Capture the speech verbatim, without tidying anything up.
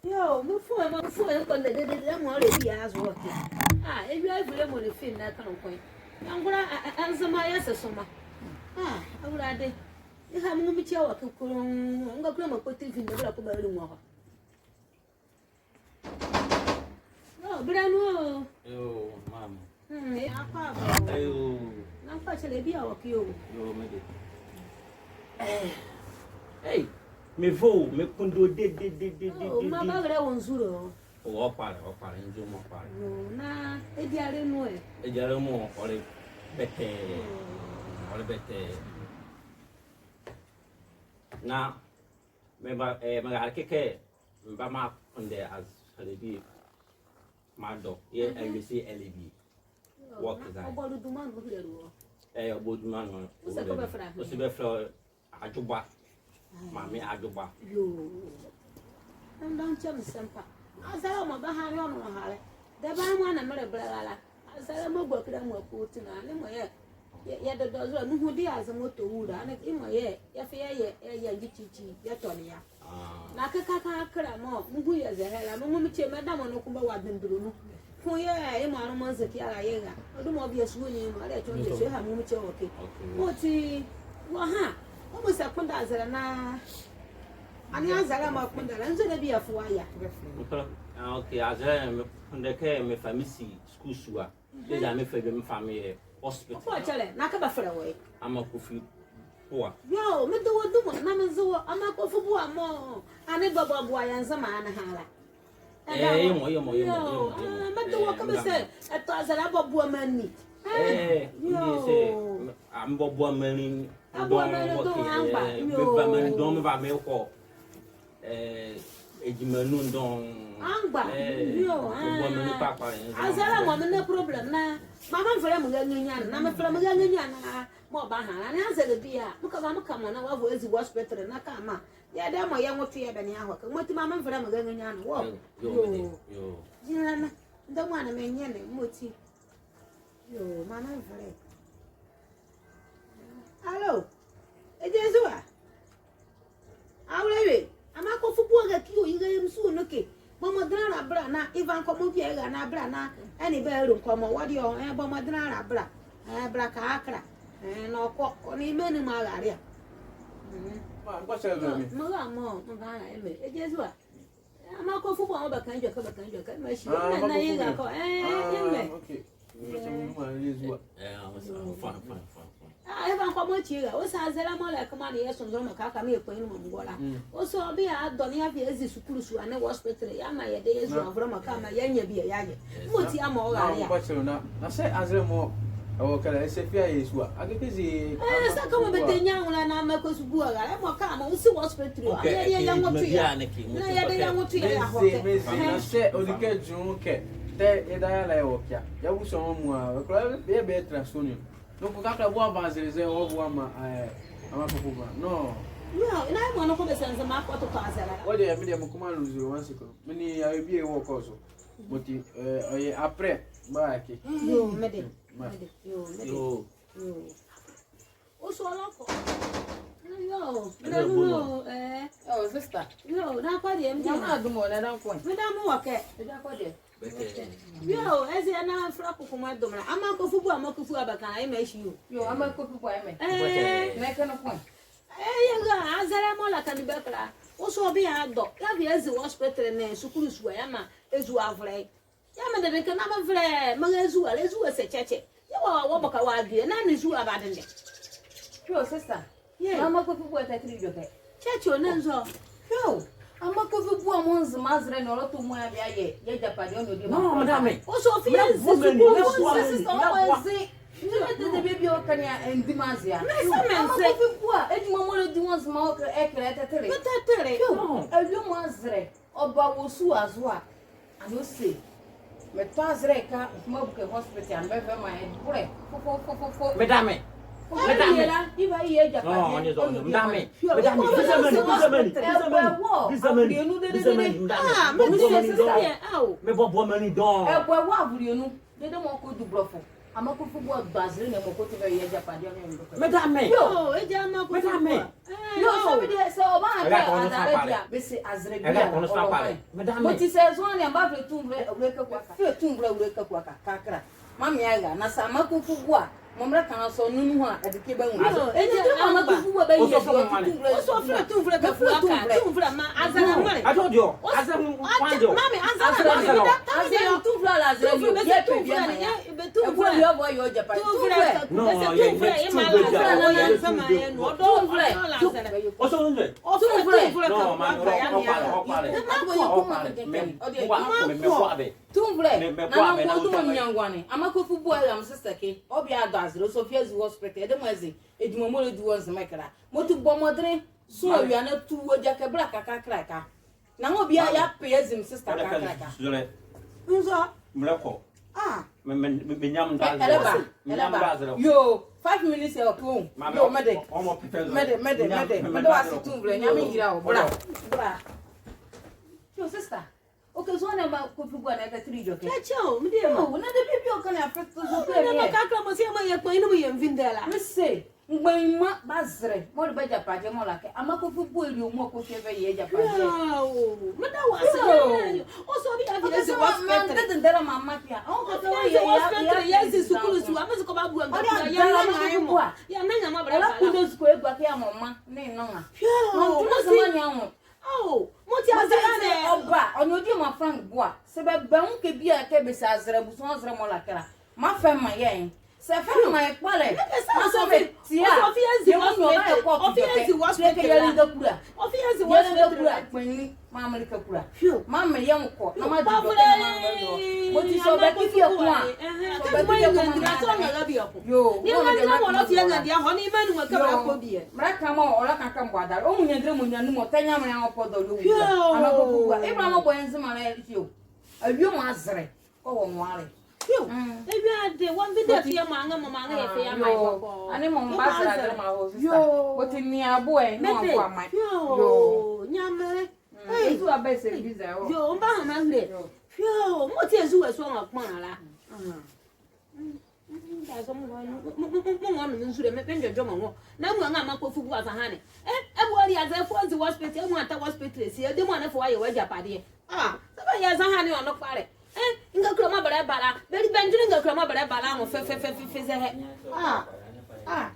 Yoo, me fo, me fo, me kɔ ndɛ, dɛ, dɛ, dɛ, mɔɔ le bie azo ɔkee. Ah, ewie avile mɔɔ le film na kɔnɔ kɔn. Angola, a, a, a, Nzema yɛ sɛ sɔma. Ah, Awulade. Yeha me nwo me kyia wɔ kɛ koronwo. Ngakula mɔɔ kɔ T V ndɛ, bɛla kɔ bɛle nwo hɔ. Yoo, bɛla nu o. Yoo, mama. Hmm, eh, akɔ aba o. Ayo. Na mfa kyɛlɛ bie a wɔkee o. Yoo, mede. Ei, me vo, me kpondɛ o de, de, de, de, de, de, de. Maa bɛlɛ wɔ nzule o. O, ɔkpalɛ, ɔkpalɛ, nzule mɔ ɔkpalɛ. Yoo, na ediale nu ɛ? Ediale mɔ, ɔle bɛtɛ. Yoo. Ɔle bɛtɛ. Na, meba, eh, meba kɛkɛ, meba makpondɛ azɛlɛ bie. Madɔ, yɛɛ, mhm, awie se ɛlɛ bie. Yoo, work na, design. Ɔbɔ le duma nu ɔhile le wɔ? Ɛɛ, ɔbɔ duma nu. Ɔse kɛ bɛfɛlɛ? Ɔse bɛfɛlɛ Adwoba. Ai. Maame Adwoba. Yoo. Ndɔnkyɛ me sɛ mpa. Azɛlɛ mɔɔ bɛha ne ɔnwo hale. Dɛba mɔɔ na mele bɛlɛla la. Azɛlɛ mɔɔ gɔkilɛ mɔɔ kɔti na ne mɔɔ yɛ. Yɛ, yɛdodɔ zolɛ, nuhudi aze mɔɔ tɔ wula, ne, yemɔ yɛ, yɛfa yɛyɛ, yɛyɛ ngikyikyi, yɛtɔ ne ya. Ah. Na kɛkala kɛkala mɔɔ, nuhu yɛ zɛhae la, me nwo me kyie, mɛdamɔ noko bɛwa dendele nu. Ko yɛ, yemɔ anwo mɔɔ nzeki ala yɛra. Ɔdumɔ ɔbie suani mɔɔ, ɔle ɛtɔ ɔbie sua, yeha me nwo me kyie ɔkee. Okay. Ɔti, wɔha, ɔbɔ sɛ kpondɛ azɛlɛ na, ɛnee azɛlɛ mɔɔ kpondɛ la, nzule bie fo aya. Ah, okay, azɛlɛ mekpondɛ kɛ mefa mesi sukulu sua. Kɛzi a mefa bie mefa meyɛ hospital. Ɔkɔ kyɛlɛ, na kɛ bɛfɛlɛ wɔ ɛ? Ama Kofi Boa. Yoo, mede wɔ dumɔ, na meze wɔ, Ama Kofi Boa mɔɔ, ɛnee bɛboaboa yɛ Nzema ne ha la. Ɛɛ, yemɔ, yemɔ, yemɔ, yemɔ, yemɔ. Ɛɛ, mede wɔ kɛ bɛse, ɛtɔ azɛlɛ bɔboa menli. Ɛɛ, yoo. Mede se, a, mebɔboa menli. Abua menli dɔɔnwo, amgba. Yoo. Meba menli dɔɔnwo, meba mekɔ. Ɛɛ, egyima nu dɔɔnwo. Amgba. Ɛɛ, yoo, mebɔboa menli kpakpa. Azɛlɛ mɔɔ me ne problem na, maa menvɛlɛ me ɛ nrenyia ne, na mefɛlɛ me ɛ nrenyia ne, mɔɔ ɔbaha la, ɛnee azɛlɛ bie a, mekava meka mɔɔ na wɔavɔ ezi wɔ hospital na kɛmɔ. Yɛdayɛ mɔɔ yɛ nwo to yɛ bɛ ne ahɔ kɛ. Mɔti maa menvɛlɛ me ɛ nrenyia ne, wɔ. Yoo, yoo, mede, yoo. Gyinla na, ndɛ mɔɔ a na menyɛ ne, mɔti. Yoo, maa menvɛlɛ. Hello. Ɛ Jesu a? Awulae, Ama Kofi Boa gaki o, yɛra yɛ me sua nu ɛkɛ. Bɔ mɔdenle ara bɛla na, ɛva nkɔmɔ bie ɛra na bɛla na, ɛnee bɛlo nkɔmɔ, wɔ deɛ ɔ, ɛɛ, bɔ mɔdenle ara bɛla. Ɛɛ, bɛla kɛkala. Ɛɛ, na ɔkɔ, ɔ nee menli mɔ arale a. Mm. Ma, mekɔ kyɛlɛ bɛ me. Mera mɔɔ, mera mɔɔ, ɛmɛ. Ɛ Jesu a? Ama Kofi Boa mɔɔ bɛka edwɛkɛ, bɛka edwɛkɛ, mehyi. Ah, na, Ama Kofi Boa. Yɛra kɔ, ɛɛ, ah, ɛmɛ. Okay. Ɛɛ, fine, fine, fine, fine. Ah, ɛva nkɔmɔ kyi ɛra. Ɔse azɛlɛ mɔɔ le kɛmɔ ne yɛ sonzolomɔ kɛkala mɔɔ yɛ kpanyinli mɔ mgbo la. Mm. Ɔse ɔbie adɔ ne ava ezi sukulu sua nee hospital. Yɛmaa yɛdayɛ ɛ sua avolɛ mɔɔ kɛmɔ yɛnyia bie yɛayɛ. Yes. Mɔti a mɔɔ ɔrale a. Na, na, na sɛ azɛlɛ mɔɔ ɛwɔ ɛkɛ la, ɛsɛ fie a yɛ sua. Akee kɛzi. Ɛɛ, sɛ kɛmɔ bɛtɛnyia nwolɛ na Ama Kofi Boa rale, ɛmɔ kɛmɔ ɔsi wɔ hospital. Okay, ɛɛ, yɛ, yɛ, yɛ nwo to yɛ. Na yɛdayɛ ɛ nwo to yɛ, yɛ ahɔ kɛ. Mezi, mezi, na sɛ ɔdi kɛ dwu kɛ. Tɛ, yɛdayɛ la yɛwɔ ɛkɛ a. Yɛ abusua mɔ a, ɛkɛ la, yɛ, yɛbɛtra so ne. Noko kɛkala bɔ ɔva azɛlɛ zɛ ɔboa ma, ɛɛ, Ama Kofi Boa. No. No, na yemɔ noko bɛse Nzema kɔtotɔ azɛlɛ la. Wɔ deɛ, me deɛ mekɔ maa lose one second. Me nee awie bie wɔ call so. Mɔti, ɛɛ, ɔyɛ après, ba ɛkɛ. Yoo, mede. Ma. Mede. Yoo, mede. Yoo. Yoo. Ɔse ɔlɛkɔ. Yoo. Ɛɛ. Oh, sister. Yoo, na akɔ deɛ, mede. Nyamenle adom o, na ɛda nko ɛ? Meda mo wɔ ɛkɛ. Ɛda kɔ deɛ. Yoo, eza na fla koko mɔɔ ɛdom la. Ama Kofi Boa, Ama Kofi Boa bɛka la, yemɔ ɛhye o. Yoo, Ama Kofi Boa yemɔ. Ɛɛ. Na ɛkɛ noko ɛ? Ɛɛ, yɛra, azɛlɛ mɔɔ la kɛ ne bɛkala. Ɔse ɔbie adɔ. Ava ezi wɔ hospital nee sukulu sua yɛmaa ɛ sua avolɛ. Yɛɛ me dede kɛ na mevɛlɛ, mera ɛ sua la, ɛ sua se kyɛkyɛ. Yɛɛ wɔ, wɔbɔka wɔ adwelie, na ne sua badendɛ. Yoo, sister. Yɛɛ. Ama Kofi Boa tɛtele edwɛkɛ. Kyɛkyɛ o, na nzɔ. Yoo. Ama Kofi Boa mɔɔ Nzema azɛlɛ ne ɔlɛtɔ muala bie ayɛ yɛ agyapadeɛ ɔnwo ɔdie. No, madam. Ɔse ɔfa ezi sukulu. Ɔse sister, ɔfa ezi. Nzule dede bie bie ɔkane a, ɛndi me aze a. Mese, mese. Ama Kofi Boa, edwuma mɔɔ ɔlɛdi wɔ Nzema wɔ ɛkɛ la, ɛtɛtele. Ɛtɛtele. Yoo. Awie mɔɔ azɛlɛ. Ɔba wɔ sua zo a, ɛnee ɔse, metɔ azɛlɛ ɛke a, mefama mebuke hospital, ɛnee bɛva bɛmaa ɛ bolɛ. Fofofofofo. Medame. Medame. Ɛyɛ la, ɛba ɛyɛ agyapadeɛ. Medame. Medame. Ɛbɔ ɛ wɔ avɔlɛ nu dedede. Ah, mebɔboa menli dɔɔnwo. Ɛbɔ ɛ wɔ avɔlɛ nu dedede mɔɔ ɔkɔdu bolɔfo. Ama Kofi Boa gba azɛlɛ ne mɔɔ ɔkɔto bɛyɛ agyapadeɛ ne mɔɔ ɔkɔto. Medame. Yoo. Yoo, egya Ama Kofi Boa. Medame. Yoo, sɛ me deɛ, sɛ ɔba Ɛlɛ kɛ ɔ nwo sa kpalɛ. Bɛse azɛlɛ biala ɔlɛ ɔ. Medame. Ɔti sɛ zɔhane a, mebavɛlɛ tumivolɛ Awulae Kaku Aka. Fɛlɛ tumivolɛ Awulae Kaku Aka kakra. Maa meara. Na sɛ Amaa Kofi Buah, mɔɔ melɛka la sɔ, ɔnle nuhua ɛde kɛ bɛnwu. Ɛ, ɛ, Amaa Kofi Buah bɛyɛ. Ɔsɔfo, mefɛlɛ tumivolɛ Kaku Aka. Tumivolɛ maa azɛlɛ mɔɔ. Ate ɔ deɛ ɔ. Azɛlɛ mɔɔ. Mami, azɛlɛ mɔɔ. Azɛlɛ mɔɔ. Azɛlɛ mɔɔ. Tumivolɛ la azɛlɛ mɔɔ. Yɛ pɛ bie maa yɛ. Tumivolɛ. Tumivolɛ. Ɔsɔfo, mefɛlɛ. Tumivolɛ. Tumivolɛ. Nana mɔɔ tuma mia ngwane. Amaa Kofi Buah, yɛ me sister kɛ. Ɔbie adɔ azɛlɛ, ɔsɔfo, yɛzi hospital, ɛdɛmɔ ɛzi, ɛdwuma mɔɔ ɛlɛdi wɔ Nzema ɛkɛ la. Mɔti bɔ mɔdenle, sua ɔwia na tu wɔ gyakɛ bɛlɛka kakraka. Na ɔbie a, yɛapɛ yɛazi me sister kakraka. Nzɔ. Melɛkɔ. Ah. Me, me, me, menyia me nda azɛlɛ. Ɛlɛba, ɛlɛba. Yoo, five minutes ɛ ɔkɛ ɔ. Yoo, mede. Mede, mede, mede. Mede wɔ ase tumivolɛ, Nyamenle yila wɔ. Bra. Bra. Yoo, sister. Okay, so na Amaa Kofi Buah na ɛtɛtele edwɛkɛ. Kyɛkyɛ o, mediema. Oh, na debie biala ɔka ne afee so so. Mediema, kakra mɔɔ se yɛmaa yɛ kpanyinli mɔ yɛ mvinde la. Mese, mgbanyima ba azɛlɛ mɔɔ le bɛ agyapadeɛ mɔɔ la kɛ Amaa Kofi Buah ɛlie ɔ mɔɔ kɔsua ɛva ɛyɛ agyapadeɛ. Yoo, meda wɔ ase. Yoo. Ɔsɔfo, ɔbie a, yɛzi hospital. Ɔbie a, yɛzi hospital, yɛzi sukulu sua, mese kɔba bua ngakula, yɛnlɛ nyamɔ bɛlɛbala. Ɔlɛkpondɛ sukuu ɛgua kɛ yɛamaa ɔ ma ne nloa. Yoo, na ɔtuma sɛ mɔɔ ne anwo. Ao, mɔti azɛlɛ ne. Ɔba, ɔnle ɔ diema Frank Boa. Sɛ bɛba bɛnwu kɛ bie a kɛ bɛse azɛlɛ, abusua azɛlɛ mɔɔ la kɛ la, meafɛ memaa yɛ. Sɛ ɛfa memaa yɛ kpalɛ. Ɔsɔfo, ɔsɔfo, yɛzi hospital. Ɔsɔfo, yɛzi hospital. Yɛlɛ Kakula. Ɔsɔfo, yɛzi hospital. Yɛlɛ Kakula, kpanyinli, maa melɛ Kakula. Maa me yɛ nwo kɔ na meadi edwɛkɛ na meamaa ɔ. Mɔti sɛ ɔbakɛ bie ko a. Ɛhɛe, sɛ ɔbakɛ bie ko a, maa meamaa ɔ. Yoo, mɔɔ ne de mɔɔ. Yoo. Melɛka mɔɔ ɔlɛka kɛ mebɔ adalɛ. Ɔnwo nyandɛlɛ mɔ, nyandɛlɛ mɔ, tɛ nyamenle a ɔpɔ dɔ yoo. Yoo. Amaa Kofi Buah. Ɛbla mɔɔ bɔ yɛ Nzema la, yoo. Awie mɔɔ azɛlɛ kɔ wɔ nwalɛ. Yoo. Mm. Ɛwie ade, wɔ mvinde fie mɔɔ anrɛɛ mɔɔ, mɔɔ anrɛɛ yɛfee yɛamaa ɔ. Yoo. Ɛnee mɔɔ mebazɛlɛ ade maa ɔ, sister. Yoo. Ɔti nea boɛ, nea boɛ maa. Yoo. Yoo. Nyamenle. Mm. Hey. Ɛzu abɛsɛ biza ɔ. Yoo, mebahama mle. Yoo. Yoo, mɔti ɛzu wɔ ɛso ɔ nwo kpɔnla la. Mm. Mm, mm, mm, that's what mo, mo, mo, mo, mo nwo nwo nzule, me, mendwendwe me nwo. Na mo nwo Amaa Kofi Buah azɛlɛ ne. Eh, ɛbɔ ali azɛlɛfo azi hospital, mo ata hospital si, ɛdɛmɔ ne fo ayɛ wɔ agyapadeɛ. Ah, sɛ bɛyɛ azɛlɛ ne ɔnle kpalɛ. Eh, ngakula mɔɔ bɛlɛbala, bɛli bɛndwɛnle ngakula mɔɔ bɛlɛbala nwo fɛ, fɛ, fɛ, fɛ, fɛ, zɛhae. Ah, ah.